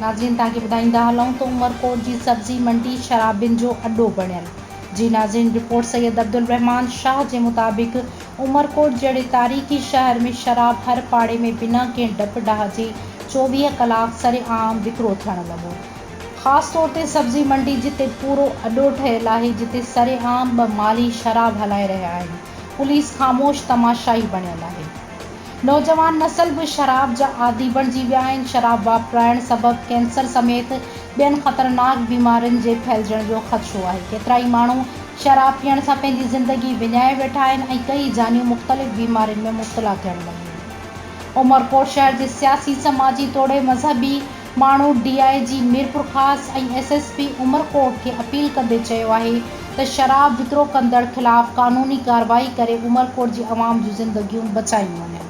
ناظرين توهان کي ٻڌائيندا هلون ته عمرڪوٽ جي سبزي منڊي شرابين جو اڏو بڻيل جي ناظرين رپورٽ سيد عبدالرحمان شاهه جي مطابق عمرڪوٽ جهڙي تاريخي شهر ۾ شراب هر پاڙي ۾ بنا ڪنهن ڊپ ڊاهه جي 24 ڪلاڪ سر عام وڪرو ٿيڻ لڳو خاص طور تي سبزي منڊي جتي پورو اڏو ٺهيل آهي جتي سر عام ٻه مالهي شراب هلائي رهيا آهن پوليس خاموش تماشائي بڻيل آهي. نوجوان نسل به شراب جا عادي بڻجي ويا آهن، شراب واپرائڻ سبب ڪينسر سميت ٻين خطرناڪ بيمارين جي ڦهلجڻ جو خدشو آهي، ڪيترائي ماڻهو شراب پيئڻ سان پنهنجي زندگي وڃائي ويٺا آهن ۽ ڪيئي جانيون مختلف بيمارين ۾ مبتلا ٿيڻ لڳيون. عمرڪوٽ شهر جي سياسي، سماجي توڙي مذهبي ماڻهو D I G Mirpurkhas ۽ S S P Umerkot کي اپيل ڪندي چيو آهي ته شراب وڪرو ڪندڙ خلاف قانوني ڪارروائي ڪري عمرڪوٽ جي عوام جون زندگيون بچايون وڃن.